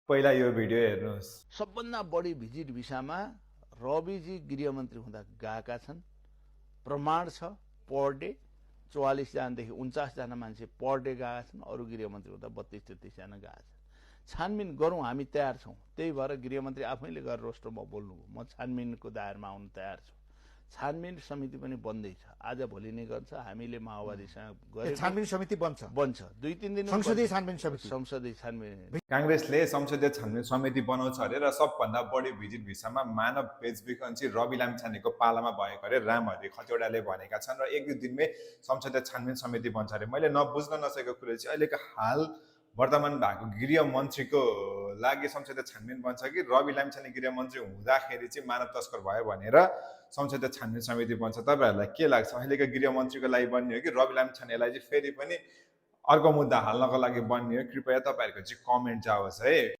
पहिला यो भिडियो हेर्नुहोस्। सबभन्दा बढी भिजिट भिसामा रविजी गृहमन्त्री हुँदा गएका छन्। प्रमाण छ, पर डे 44 जनादेखि 49 जना मान्छे पर डे गएका छन्। अरू गृहमन्त्री हुँदा 32-33 जना गएका छन्। छानबिन गरौँ, हामी तयार छौँ। त्यही भएर गृहमन्त्री आफैले गएर रोस्टरमा बोल्नुभयो, म छानबिनको दायरामा आउन तयार छु। छानबिन समिति पनि बन्दैछ, आज भोलि नै गर्छ। हामीले माओवादीसँग गरे छानबिन समिति बन्छ 2-3 दिन संसदीय छानबिन समिति संसदीय छानबिन। काङ्ग्रेसले संसदीय छानबिन समिति बनाउँछ अरे र सबभन्दा बढी भिजिट भिसामा मानव बेचबिखन रवि लामिछानेको पालामा भएको अरे रामहरि खतिवडाले भनेका छन् र 1-2 दिनमै संसदीय छानबिन समिति बन्छ अरे। मैले नबुझ्न नसकेको कुरो चाहिँ अहिलेको हाल वर्तमान भएको गृहमन्त्रीको लागि संसदीय छानबिन बन्छ कि रवि लामिछाने गृहमन्त्री हुँदाखेरि चाहिँ मानव तस्कर भयो भनेर संसदीय छानबिन समिति बन्छ? तपाईहरूलाई के लाग्छ? अहिलेको गृहमन्त्रीको लागि बन्ने हो कि रवि लामिछानेलाई चाहिँ फेरि पनि अर्को मुद्दा हाल्नको लागि बन्ने हो? कृपया तपाईँहरूको चाहिँ कमेन्ट जाओस् है।